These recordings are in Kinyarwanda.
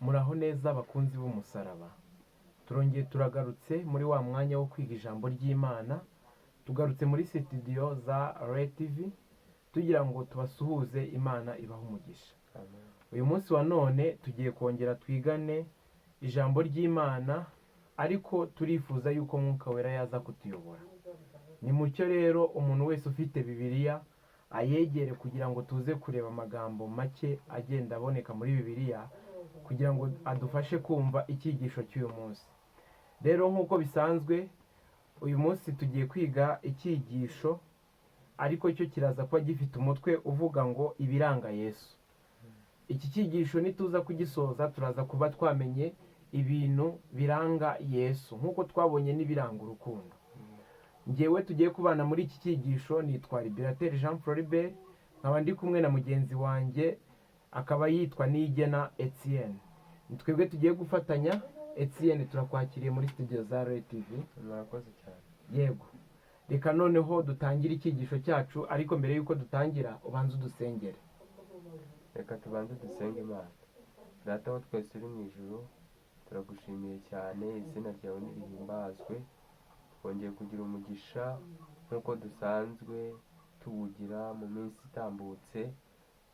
Muraho neza bakunzi b'umusaraba, turongeye turagarutse muri wa mwanya wo kwiga ijambo ry'Imana. Tugarutse muri sitidiyo za RTV tugira ngo tubasuhuze. Imana ibahe umugisha. Uyu munsi wa none tugiye kongera twigane ijambo ry'Imana, ariko turifuza yuko Mwuka Wera yaza kutuyobora. Ni mucyo rero umuntu wese ufite Bibiliya ayegere kugira ngo tuze kureba amagambo make agenda aboneka muri Bibiliya kugira ngo adufashe kumva icyigisho cy'uyu munsi. Rero nk'uko bisanzwe, uyu munsi tugiye kwiga icyigisho, ariko cyo kiraza kuba gifite umutwe uvuga ngo "Ibiranga Yesu". Iki cyigisho nituza kugisoza, turaza kuba twamenye ibintu biranga Yesu nk'uko twabonye n'ibiranga urukundo. Ngewe tugiye kubana muri iki cyigisho nitwa Liberateri Jean Floribert, nkaba ndi kumwe na mugenzi wanjye akaba yitwa Niyigena Etienne. Ni twebwe tugiye gufatanya. Etienne, turakwakiriye muri studio za RTV. Murakoze cyane. Yego, reka noneho dutangire icyigisho cyacu, ariko mbere y'uko dutangira ubanze udusengere. Reka tubanze dusenge Imana. Data wa twese uri mu ijuru, turagushimiye cyane, izina ryawe nirihimbazwe. Twongeye kugira umugisha nk'uko dusanzwe tuwugira mu minsi itambutse,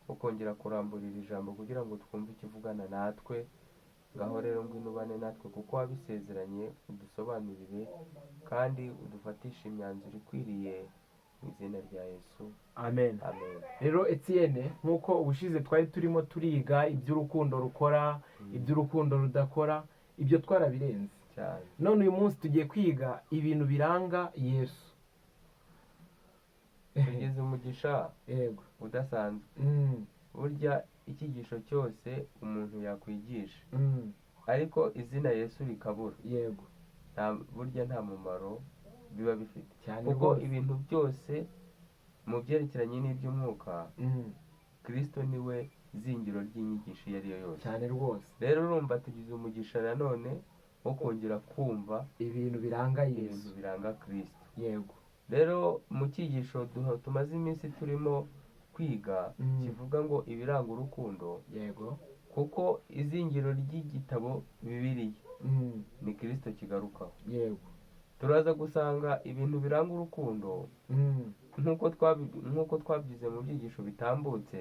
wo kongera kuramburira ijambo kugira ngo twumve ikivugana natwe. Ngaho rero ngwino ubane natwe kuko wabisezeranye, udusobanurire kandi udufatishe imyanzuro ikwiriye, mu izina rya Yesu. Amen. Amen. Rero Etienne, nk'uko ubushize twari turimo turiga iby'urukundo rukora, iby'urukundo rudakora, ibyo twarabirenze. Cyane. None uyu munsi tugiye kwiga ibintu biranga Yesu. Tugize umugisha udasanzwe. Burya icyigisho cyose umuntu yakwigisha, ariko izina Yesu rikabura, nta burya nta mumaro biba bifite, kuko ibintu byose mu byerekeranye n'iby'umwuka, Kirisito niwe zingiro ry'inyigisho iyo ari yo yose. Cyane rwose. Rero urumva tugize umugisha nanone wo kongera kumva ibintu biranga ibintu Yesu, biranga Kirisito. Rero mu cyigisho tumaze iminsi turimo kwiga, kivuga ngo "Ibiranga urukundo", kuko izingiro ry'igitabo Bibiliya ni Kirisito kigarukaho, turaza gusanga ibintu biranga urukundo nk'uko twabyize mu byigisho bitambutse.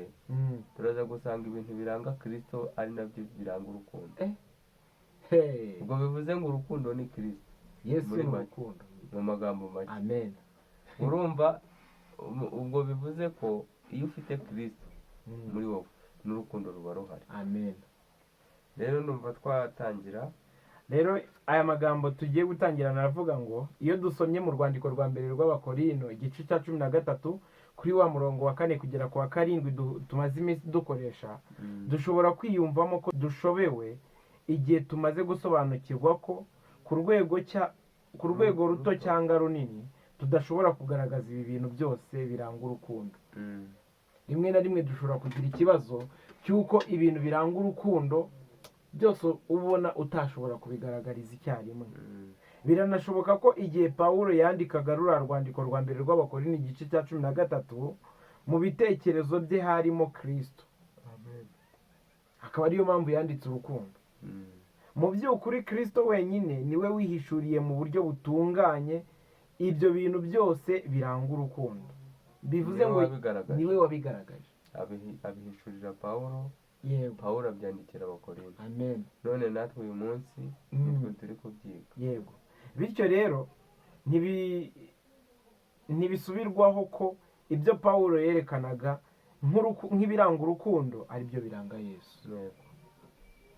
Turaza gusanga ibintu biranga Kirisito ari nabyo biranga urukundo. Hey. Ubwo bivuze ngo urukundo ni Kirisito. Yesu Muri ni make. urukundo. Mu magambo make. Amen. Urumva ubwo bivuze ko iyo ufite Kirisito muri wowe, n'urukundo ruba ruhari. Amen. Rero numva twatangira. Rero aya magambo tugiye gutangira aravuga ngo iyo dusomye mu rwandiko rwa mbere rw'Abakorino, igice cya 13, kuri wa murongo wa 4 kugera ku wa 7 tumaze iminsi dukoresha, dushobora kwiyumvamo ko dushobewe igihe tumaze gusobanukirwa ko ku rwego ruto ruto. cyangwa runini tudashobora kugaragaza ibi bintu byose biranga urukundo. Rimwe na rimwe dushobora kugira ikibazo cy'uko ibintu biranga urukundo byose ubona utashobora kubigaragariza icyarimwe. Biranashoboka ko igihe Pawulo yandikaga ruriya rwandiko rwa mbere rw'Abakorinto, igice cya 13, mu bitekerezo bye harimo Kristo, akaba ariyo mpamvu yanditse urukundo. Mu by'ukuri, Kristo wenyine niwe wihishuriye mu buryo butunganye ibyo bintu byose biranga urukundo. Bivuze Niwe ngo wabigaragaje. Niwe wabigaragaje. Abihishurira Pawulo. Pawulo abyandikira Abakorinto. Amen. None natwe uyu munsi nitwe turi kubyiga. Yego. Bityo rero ntibisubirwaho ko ibyo Pawulo yerekanaga nk'ibiranga urukundo ari byo biranga Yesu.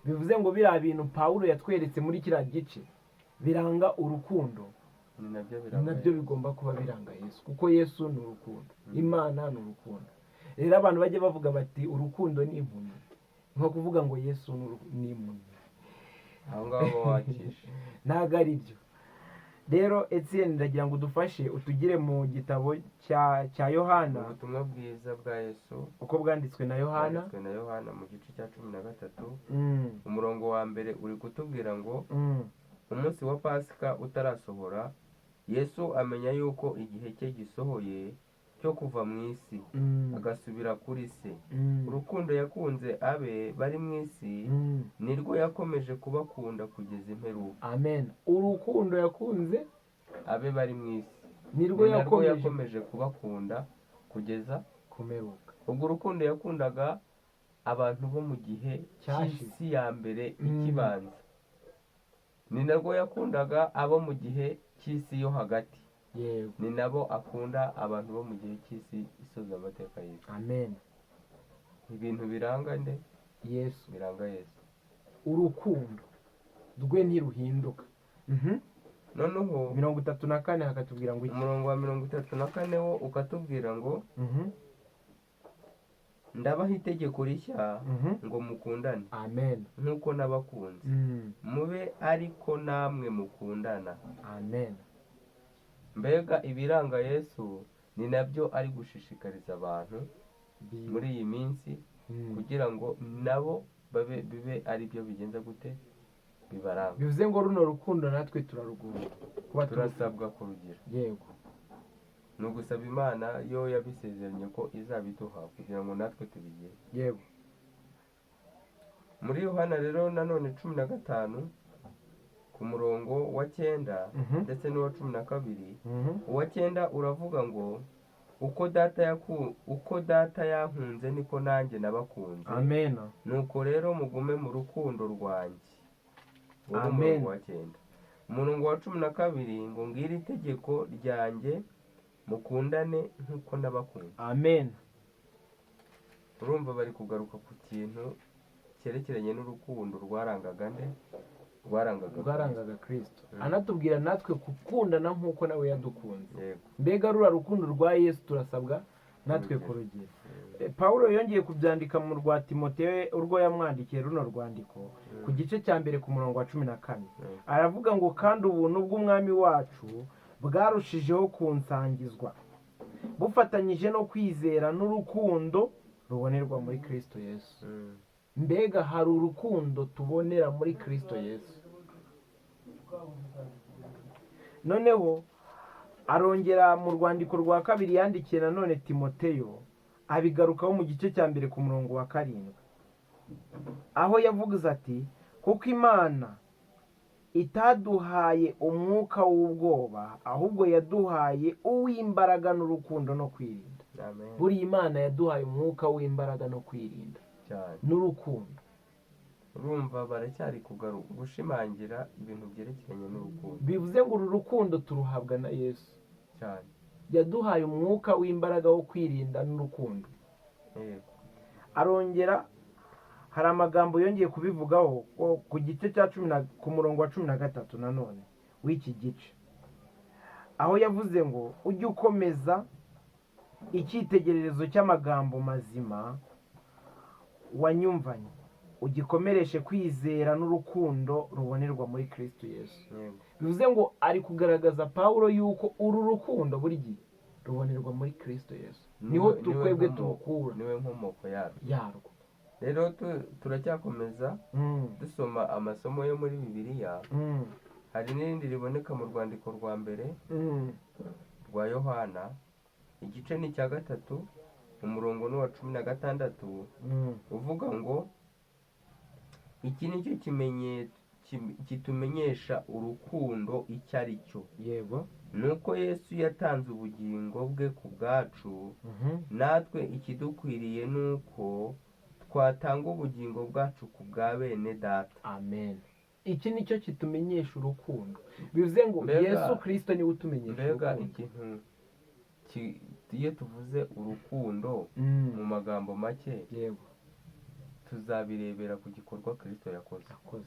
Bivuze ngo biriya bintu Pawulo yatweretse muri kiriya gice biranga urukundo, ni nabyo ni biranga nabyo Yesu. bigomba kuba biranga Yesu, kuko Yesu ni urukundo. Imana ni urukundo. Rero abantu bajya bavuga bati "Urukundo ni impumyi", nko kuvuga ngo Yesu ni impumyi. Aho ngaho uba wakishe. Ntabwo ari byo. Rero Etienne, ndagira ngo udufashe utugire mu gitabo cya Yohana. Ubutumwa bwiza bwa Yesu uko bwanditswe na Yohana. Bwanditswe na Yohana, mu gice cya 13, umurongo wa mbere uri kutubwira ngo: "Umunsi wa Pasika utarasohora, Yesu amenya yuko igihe cye gisohoye cyo kuva mu isi, agasubira kuri Se. Urukundo yakunze abe bari mu isi, nirwo Narwo yakomeje kubakunda kugeza imperuka. Amen. Urukundo yakunze abe bari mu isi, nirwo ni narwo yakomeje yakomeje kubakunda kugeza kumeruka. Ubwo urukundo yakundaga abantu bo mu gihe cyashize. cy'isi ya mbere ikibanza, ni narwo yakundaga abo mu gihe cy'isi yo hagati, ni nabo akunda abantu bo mu gihe cy'isi isoza amateka y'isi. Amen. Ibintu biranga nde? Yesu. Biranga Yesu. Urukundo rwe ntiruhinduka. Noneho 34 hakatubwira ngo iki? Umurongo wa 34 wo ukatubwira ngo: "Ndabaha itegeko rishya, ngo mukundane, Amen. nk'uko nabakunze, mube ariko namwe mukundana." Amen. Mbega ibiranga Yesu ni nabyo ari gushishikariza abantu muri iyi minsi, kugira ngo nabo babe bibe ari byo bigenza gute, bibaranga. Bivuze ngo runo rukundo natwe turarugomba kuba turusabwa. Turasabwa kurugira. Ni ugusaba Imana yo yabisezeranye ko izabiduha kugira ngo natwe tubigire. Muri Yohana rero nanone 15 ku murongo wa 9 ndetse n'uwa 12. Uwa 9 uravuga ngo: Uko Data yankunze niko nanjye nabakunze, Amen. nuko rero mugume mu rukundo rwanjye." Uwo ni Amen. umurongo wa 9. Umurongo wa 12 ngo: "Ngiri itegeko ryanjye, mukundane nk'uko nabakunze." Amen. Urumva bari kugaruka ku kintu cyerekeranye n'urukundo rwarangaga nde? Rwarangaga Rwarangaga Kristo. Anatubwira natwe gukundana nk'uko nawe yadukunze. Mbega ruriya rukundo rwa Yesu turasabwa natwe kurugira. Pawulo yongeye kubyandika mu rwa Timoteyo, urwo yamwandikiye runo rwandiko, ku gice cya mbere ku murongo wa 14. Aravuga ngo: "Kandi ubuntu bw'Umwami wacu bwarushijeho kunsangizwa bufatanyije no kwizera n'urukundo rubonerwa muri Kristo Yesu." Mbega hari urukundo tubonera muri Kristo Yesu. Noneho arongera mu rwandiko rwa kabiri yandikiye nanone Timoteyo, abigarukaho mu gice cya mbere ku murongo wa 7, aho yavuze ati: "Kuko Imana itaduhaye umwuka w'ubwoba, ahubwo yaduhaye uw'imbaraga n'urukundo no kwirinda." Amen. Buriya Imana yaduhaye umwuka w'imbaraga no kwirinda n'urukundo. Urumva baracyari gushimangira ibintu byerekeranye n'urukundo. Bivuze ngo uru rukundo turuhabwa na Yesu. Yaduhaye umwuka w'imbaraga wo kwirinda n'urukundo. Arongera hari amagambo yongeye kubivugaho ku gice cya cumi na ku murongo wa 13 nanone w'iki gice, aho yavuze ngo: "Ujye ukomeza icyitegererezo cy'amagambo mazima wanyumvanye, ugikomereshe kwizera n'urukundo rubonerwa muri Kristo Yesu." Bivuze ngo ari kugaragaza Pawulo yuko uru rukundo buri gihe rubonerwa muri Kristo Yesu, niho twebwe turukura. Niwe nkomoko yarwo. Yarwo. Rero turacyakomeza dusoma amasomo yo muri Bibiliya. Hari n'irindi riboneka mu rwandiko rwa mbere rwa Yohana, igice ni icya 3, umurongo ni uwa 16, uvuga ngo: "Iki ni cyo kimenyetso kitumenyesha urukundo icyo ari cyo, ni uko Yesu yatanze ubugingo bwe ku bwacu, natwe ikidukwiriye ni uko twatanga ubugingo bwacu ku bwa bene data." Amen. Iki ni cyo kitumenyesha urukundo. Bivuze ngo Yesu Kirisito niwe utumenyesha Mbega urukundo. ikintu iyo tuvuze urukundo mu magambo make, tuzabirebera ku gikorwa Kirisito yakoze, Akoze.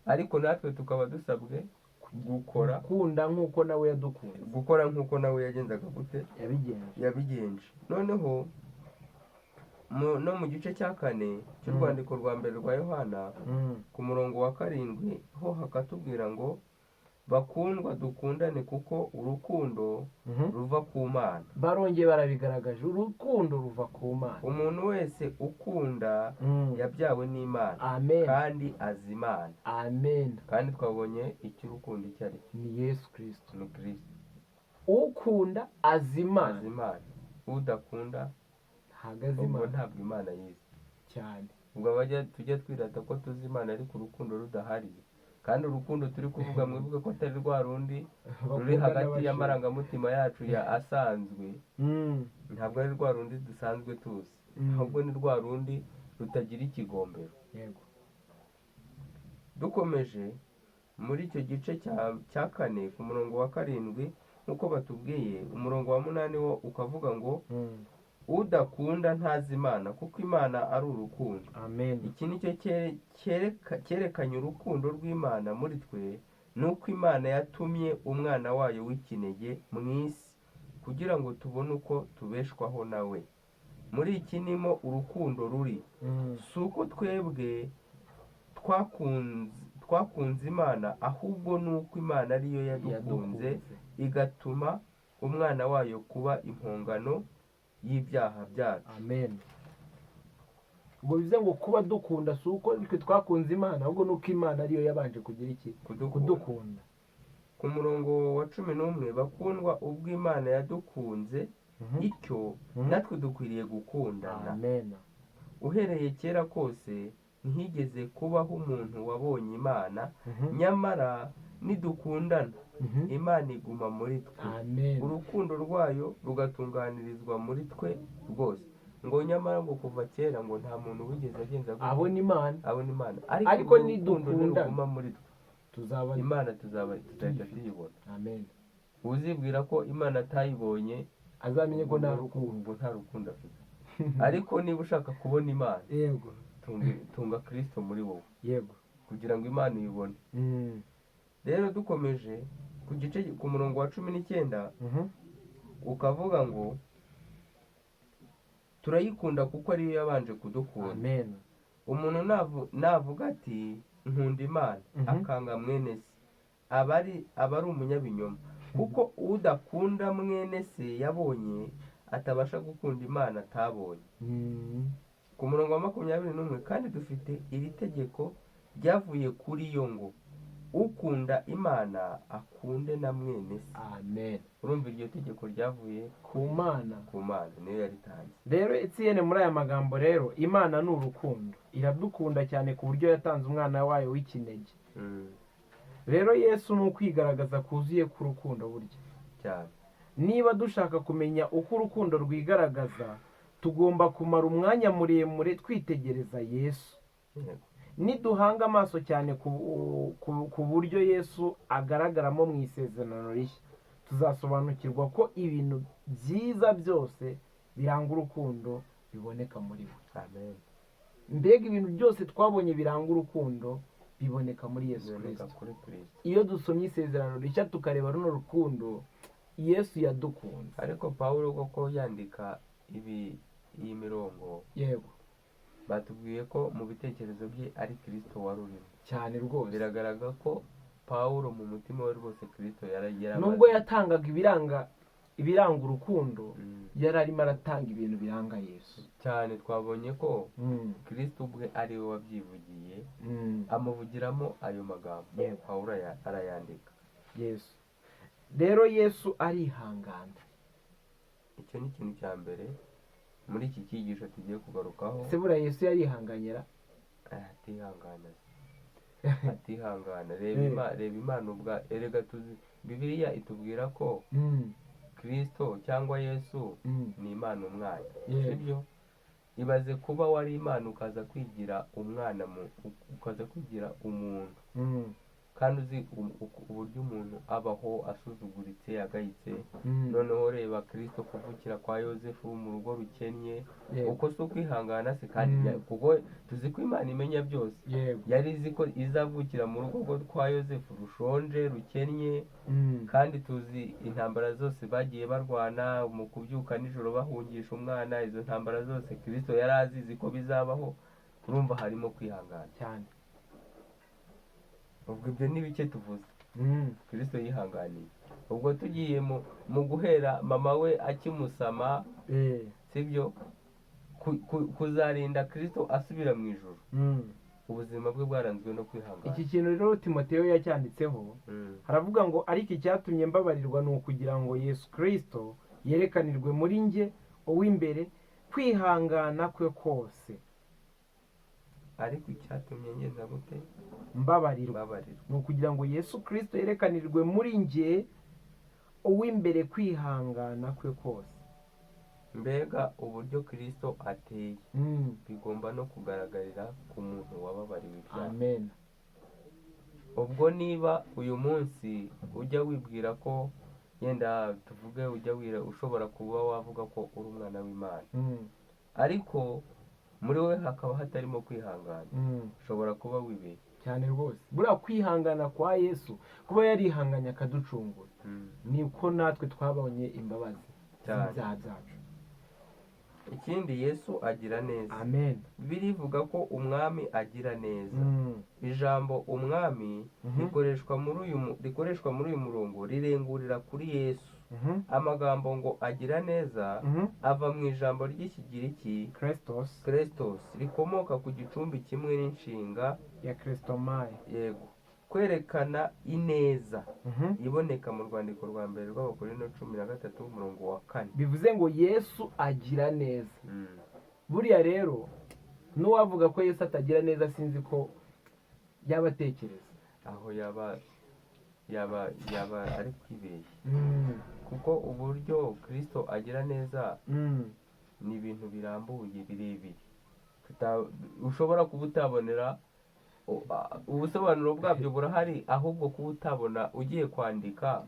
ariko natwe tukaba dusabwe gukora Gukunda nk'uko nawe yadukunze. Gukora nk'uko nawe yagenzaga gute? Yabigenje. Yabigenje. Noneho no mu gice cya 4 cy'urwandiko rwa mbere rwa Yohana, ku murongo wa 7 ho hakatubwira ngo: "Bakundwa, dukundane kuko urukundo ruva ku Mana." Barongeye barabigaragaje, urukundo ruva ku Mana. "Umuntu wese ukunda yabyawe n'Imana, Amen. kandi azi Imana." Amen. Kandi twabonye icyo urukundo icyo ari cyo. Ni Yesu Kirisito. Ni Kirisito. Ukunda azi Imana. Azi Imana. Udakunda Ntabwo azi ubwo Imana. ntabwo Imana yize. Cyane. Ubwo abajya tujya twirata ko tuzi Imana ariko urukundo rudahari, kandi urukundo turi kuvuga mwibuke ko atari rwa rundi ruri Bakundana hagati bashira. y'amarangamutima yacu ya asanzwe. Ntabwo ari rwa rundi dusanzwe tuzi, ahubwo ni rwa rundi rutagira ikigombero. Dukomeje muri icyo gice cya 4 ku murongo wa 7, nk'uko batubwiye, umurongo wa 8 wo ukavuga ngo udakunda ntazi Imana, kuko Imana ari urukundo. Amen. Iki ni cyo cyerekanye urukundo rw'Imana muri twe, ni uko Imana yatumye umwana wayo w'ikinege mu isi kugira ngo tubone uko tubeshwaho nawe. Muri iki nimo urukundo ruri, si uko twebwe twakunze Imana, ahubwo ni uko Imana ariyo yadukunze, Yadukunze. igatuma umwana wayo kuba impongano y'ibyaha byacu. Amen. Ubwo bivuze ngo kuba dukunda si uko twe twakunze Imana, ahubwo ni uko Imana ariyo yabanje kugira iki? Kudukunda. Kudukunda. Ku murongo wa 11, bakundwa, ubwo Imana yadukunze ityo, natwe dukwiriye gukundana. Amen. Uhereye kera kose ntihigeze kubaho umuntu wabonye Imana, nyamara nidukundana, Imana iguma muri twe, Amen. urukundo rwayo rugatunganirizwa muri twe rwose. Ngo nyamara ngo kuva kera ngo nta muntu wigeze agenza gutya. Abona Imana. Abona Imana, Ariko ariko urukundo nidukundana, niruguma muri twe, tuzaba Imana tuzahita tuyifite. tuyibona. Amen. Uzibwira ko Imana atayibonye azamenye ko nta rukundo. Ubwo nta rukundo afite. Ariko niba ushaka kubona Imana, tunga Kristo muri wowe, kugira ngo Imana uyibone. Rero dukomeje ku gice, ku murongo wa 19, ukavuga ngo turayikunda kuko ariyo yabanje kudukunda. Amen. Umuntu navuga ati nkunda Imana, akanga mwene se, aba ari umunyabinyoma, kuko udakunda mwene se yabonye atabasha gukunda Imana atabonye. Ku murongo wa 21, kandi dufite iri tegeko ryavuye kuri yo ngo ukunda Imana akunde na mwene se. Amen. Urumva iryo tegeko ryavuye ku Mana. Ku Mana, niyo yaritanze. Rero Etienne, muri aya magambo rero, Imana ni urukundo, iradukunda cyane ku buryo yatanze umwana wayo w'ikinege. Rero Yesu ni ukwigaragaza kuzuye k'urukundo burya. Cyane. Niba dushaka kumenya uko urukundo rwigaragaza, tugomba kumara umwanya muremure twitegereza Yesu. Niduhanga amaso cyane ku buryo Yesu agaragaramo mu isezerano rishya, tuzasobanukirwa ko ibintu byiza byose biranga urukundo biboneka muri we. Amen. Mbega ibintu byose twabonye biranga urukundo biboneka muri Yesu Biboneka Kirisito. kuri Kristo. Iyo dusomye isezerano rishya tukareba runo rukundo Yesu yadukunze. Ariko Pawulo koko yandika ibi, iyi mirongo, batubwiye ko mu bitekerezo bye ari Kristo wari urimo. Cyane rwose. Biragaragara ko Pawulo mu mutima we rwose Kristo yaramaze. Nubwo yatangaga ibiranga urukundo, yari arimo aratanga ibintu biranga Yesu. Cyane, twabonye ko Kristo ubwe ari we wabyivugiye, amuvugiramo ayo magambo. Pawulo arayandika. Yesu rero, Yesu arihangana. Icyo ni ikintu cya mbere muri iki cyigisho tugiye kugarukaho. Ese buriya Yesu yarihanganyira? Atihangana se? Atihangana? Reba reba Imana ubwa, erega tuzi Bibiliya itubwira ko Kristo cyangwa Yesu ni Imana umwana. Sibyo? Ibaze kuba wari Imana ukaza kwigira umwana, ukaza kwigira umuntu, kandi uzi uburyo umuntu abaho asuzuguritse, agayitse. Noneho reba Kristo kuvukira kwa Yosefu mu rugo rukennye. Uko si ukwihangana se? Kandi kuko tuzi ko Imana imenya byose, yari izi ko izavukira mu rugo rwo kwa Yosefu rushonje, rukennye. Kandi tuzi intambara zose bagiye barwana mu kubyuka nijoro bahungisha umwana. Izo ntambara zose Kristo yari azizi ko bizabaho. Urumva harimo kwihangana. Cyane. Ubwo ibyo ni bike tuvuze Kristo yihanganiye. Ubwo tugiye mu guhera mama we akimusama, sibyo, kuzarinda Kristo asubira mu ijuru, ubuzima bwe bwaranzwe no kwihangana. Iki kintu rero Timoteyo yacyanditseho. Haravuga ngo ariko icyatumye mbabarirwa ni ukugira ngo Yesu Kristo yerekanirwe muri njye uw'imbere kwihangana kwe kose. Ariko icyatumye ngenda gute? Mbabarirwa. Mbabarirwa. Ni ukugira ngo Yesu Kirisito yerekanirwe muri njye, uw'imbere kwihangana kwe kose. Mbega uburyo Kirisito ateye bigomba no kugaragarira ku muntu wababariwe ibyaha. Amen. Ubwo niba uyu munsi ujya wibwira ko, yenda tuvuge, ujya wira, ushobora kuba wavuga ko uri umwana w'Imana, ariko muri wowe hakaba hatarimo kwihangana, ushobora kuba wibeshye. Cyane rwose. Buriya kwihangana kwa Yesu, kuba yarihanganye akaducungura, niko natwe twabonye imbabazi z'ibyaha byacu. Ikindi, Yesu agira neza. Amen. Birivuga ko umwami agira neza. Ijambo umwami rikoreshwa muri uyu murongo rirengurira kuri Yesu. Amagambo ngo agira neza ava mu ijambo ry'Ikigiriki Christos. Christos, rikomoka ku gicumbi kimwe n'inshinga ya Christomai. Yego, kwerekana ineza, iboneka mu rwandiko rwa mbere rw'Abakorinto 13, umurongo wa 4. Bivuze ngo Yesu agira neza. Buriya rero n'uwavuga ko Yesu atagira neza, sinzi ko yaba atekereza. Aho yaba ari kwibeshya, kuko uburyo Kristo agira neza ni ibintu birambuye, birebire, ushobora kuba utabonera ubusobanuro bwabyo. Burahari, ahubwo kuba utabona ugiye kwandika,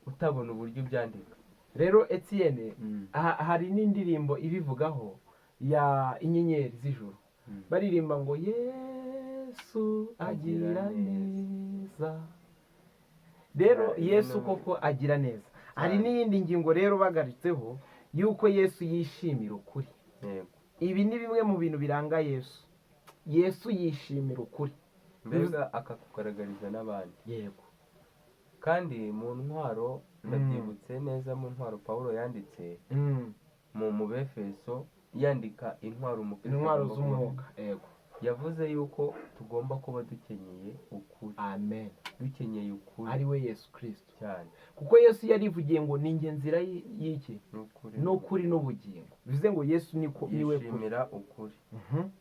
utabona uburyo ubyandika. Rero Etienne, aha hari n'indirimbo ibivugaho ya Inyenyeri z'Ijuru. Baririmba ngo Yesu agira agira neza. Rero Yesu koko agira neza. Hari n'iyindi ngingo rero bagaritseho yuko Yesu yishimira ukuri. Ibi ni bimwe mu bintu biranga Yesu. Yesu yishimira ukuri. Mbega akakugaragariza n'abandi. Kandi mu ntwaro, ndabyibutse neza, mu ntwaro Pawulo yanditse mu Befeso, yandika intwaro umukristo intwaro agomba kuba z'umwuka, yego. Yavuze yuko tugomba kuba dukenyeye ukuri. Amen. Dukenyeye ukuri, ari we Yesu Kirisito. Cyane. Kuko Yesu yarivugiye ngo ni njye nzira y'iki? N'ukuri. N'ukuri n'ubugingo. Bivuze ngo Yesu niko niwe kuri. Yishimira ukuri.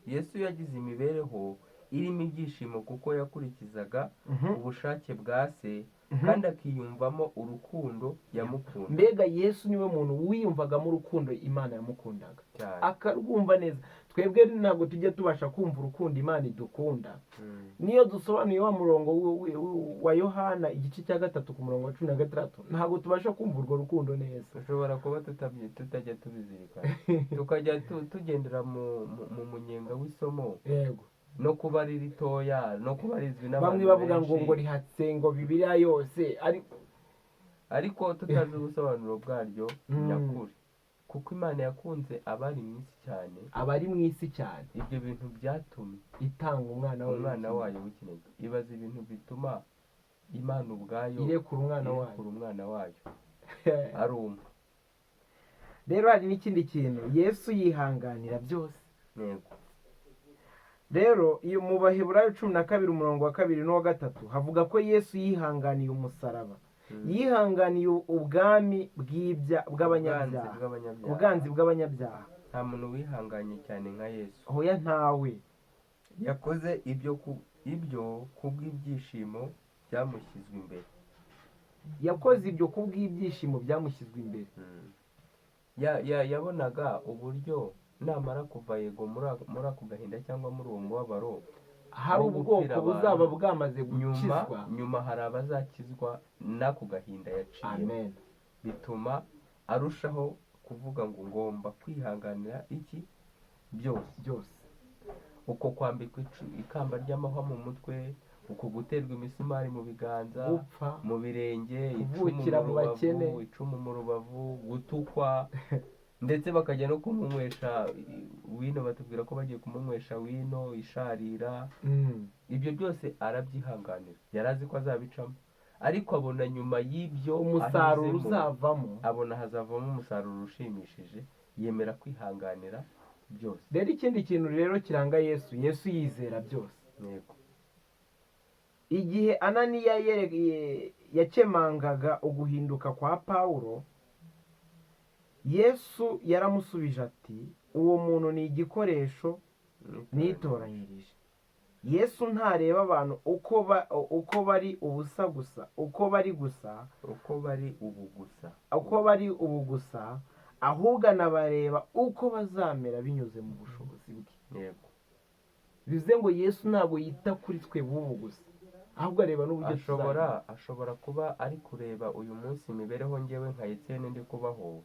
Yesu yagize imibereho irimo ibyishimo kuko yakurikizaga ubushake bwa Se kandi akiyumvamo urukundo yamukunda. Mbega Yesu niwe muntu wiyumvagamo urukundo Imana yamukundaga, akarwumva neza. Twebwe ntabwo tujya tubasha kumva urukundo Imana idukunda. Niyo dusobanuye wa murongo wa Yohana igice cya 3 ku murongo wa 16, ntabwo tubasha kumva urwo rukundo neza. Dushobora kuba tutajya tubizirikana, tukajya tugendera mu munyenga w'isomo, no kuba ari ritoya, no kuba rizwi n'abantu Bamwe bavuga ngo benshi. ngo rihatse ngo Bibiliya yose, ariko Ariko tutazi ubusobanuro bwaryo nyakuri, kuko Imana yakunze abari mu isi cyane. Abari mu isi cyane. Ibyo bintu byatumye itanga umwana wayo umwana w'ikinege. Wayo w'ikinege. Ibaza ibintu bituma Imana ubwayo irekura umwana wayo. Irekura umwana wayo ari umwe. Rero hari n'ikindi kintu: Yesu yihanganira byose. Rero iyo mu Baheburayo 12, umurongo wa 2 n'uwa 3, havuga ko Yesu yihanganiye umusaraba, yihanganiye ubwami Ubwanzi bw'abanyabyaha, bw'abanyabyaha. Ubwanzi bw'abanyabyaha. Nta muntu wihanganye cyane nka Yesu. Hoya, ntawe. Yakoze ibyo kubw'ibyishimo byamushyizwe imbere. Yakoze ibyo kubw'ibyishimo byamushyizwe imbere. Yabonaga uburyo namara kuva, yego, muri ako gahinda cyangwa muri uwo mubabaro hari wo ubwoko gupfira abantu, buzaba bwamaze nyuma gukizwa. Nyuma hari abazakizwa n'ako gahinda yaciye. Amen. Bituma arushaho kuvuga ngo ngomba kwihanganira iki byose. Byose. Uko kwambikwa ikamba ry'amahwa mu mutwe, uko guterwa imisumari mu biganza, gupfa, mu birenge, icumu kuvukira mu mu bakene. rubavu, icumu mu rubavu, gutukwa, ndetse bakajya no kumunywesha wino. Batubwira ko bagiye kumunywesha wino isharira. Ibyo byose arabyihanganira. Yari azi ko azabicamo, ariko abona nyuma y'ibyo umusaruro anyuzemo, uzavamo. Abona hazavamo umusaruro ushimishije, yemera kwihanganira byose. Rero ikindi kintu rero kiranga Yesu, Yesu yizera byose. Igihe Ananiya yakemangaga uguhinduka kwa Pawulo, Yesu yaramusubije ati: "Uwo muntu ni igikoresho Nitoranyirije. Yesu ntareba abantu uko bari ubusa gusa, uko bari gusa, Uko bari ubu gusa. Uko bari ubu gusa, ahubwo anabareba uko bazamera binyuze mu bushobozi bwe. Bivuze ngo Yesu ntabwo yita kuri twe b'ubu gusa, ahubwo areba n'uburyo Ashobora tuzamera. Ashobora kuba ari kureba uyu munsi imibereho ngewe nka Etienne ndi kubaho,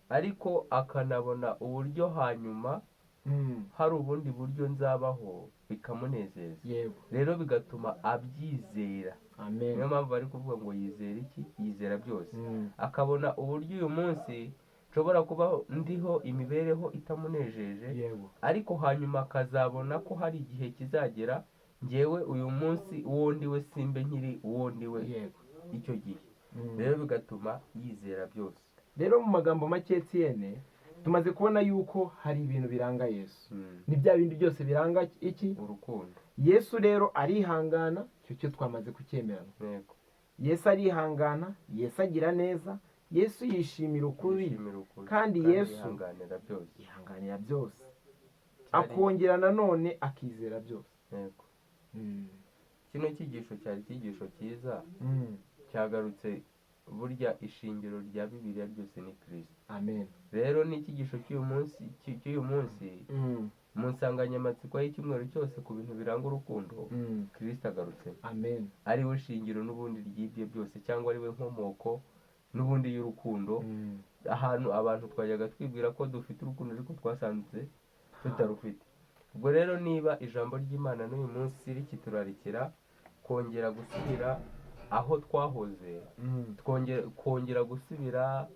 ariko akanabona uburyo hanyuma hari ubundi buryo nzabaho bikamunezeza. Rero bigatuma abyizera. Amen. Niyo mpamvu bari kuvuga ngo yizera iki? Yizera byose. Akabona uburyo uyu munsi nshobora kuba ndiho imibereho itamunejeje, ariko hanyuma akazabona ko hari igihe kizagera ngewe uyu munsi uwo ndiwe simbe nkiri uwo ndiwe icyo gihe. Rero bigatuma yizera byose. Rero mu magambo make, Etienne, tumaze kubona yuko hari ibintu biranga Yesu. Ni bya bindi byose biranga iki? Urukundo. Yesu rero arihangana, icyo cyo twamaze kucyemerana. Yesu arihangana, Yesu agira neza, Yesu yishimira ukuri. Yishimira ukuri. Kandi Yesu yihanganira byose. Yihanganira byose, akongera nanone akizera byose. Yego. Kino cyigisho cyari icyigisho cyiza, cyagarutse burya ishingiro rya Bibiliya ryose ni Kirisito. Amen. Rero ni icyigisho cy'uyu munsi mu nsanganyamatsiko y'icyumweru cyose ku bintu biranga urukundo, Kirisito agarutse Amen. ari we shingiro n'ubundi ry'ibyo byose, cyangwa ari we nkomoko n'ubundi y'urukundo. Ahantu abantu twajyaga twibwira ko dufite urukundo, ariko twasanze tutarufite. Ubwo rero niba ijambo ry'Imana n'uyu munsi rikiturarikira kongera gusubira aho twahoze, kongera gusubira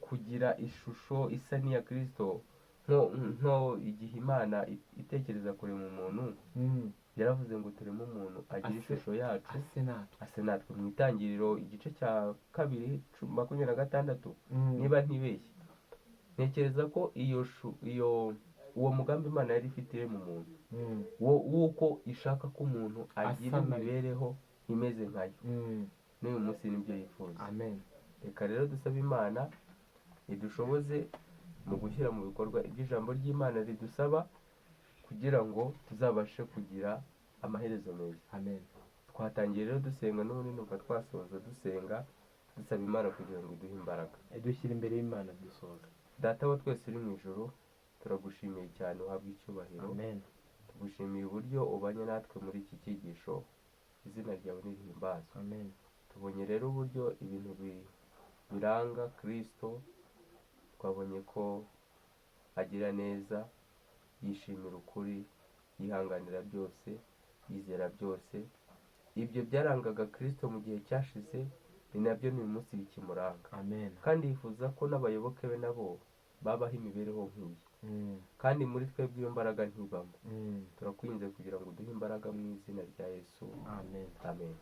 kugira ishusho isa n'iya Kirisito, nko igihe Imana itekereza kurema umuntu, yaravuze ngo tureme umuntu agira ishusho yacu, ase natwe. Ase natwe. Mu Itangiriro igice cya 2, 26, niba ntibeshye. Ntekereza ko iyo uwo mugambi Imana yari ifite mu muntu wo w'uko ishaka ko umuntu agira Asa nayo. imibereho imeze nkayo, n'uyu munsi nibyo yifuza. Amen. Reka rero dusabe Imana idushoboze mu gushyira mu bikorwa ibyo ijambo ry'Imana ridusaba, kugira ngo tuzabashe kugira amaherezo meza. Amen. Twatangiye rero dusenga, n'ubundi numva twasoza dusenga, dusaba Imana kugira ngo iduhe imbaraga. Dushyira imbere y'Imana dusoza. Data wa twese uri mu ijuru, turagushimiye cyane, uhabwe icyubahiro. Amen. Tugushimiye uburyo ubanye natwe muri iki cyigisho, izina ryawe nirihimbazwe. Amen. Tubonye rero uburyo ibintu biranga Kirisito. Twabonye ko agira neza, yishimira ukuri, yihanganira byose, yizera byose. Ibyo byarangaga Kirisito mu gihe cyashize, ni nabyo n'uyu munsi bikimuranga. Amen. Kandi yifuza ko n'abayoboke be nabo babaho imibereho nk'iyi. Kandi muri twebwe iyo mbaraga ntibamo. Turakwinze kugira ngo uduhe imbaraga mu izina rya Yesu. Amen. Amen.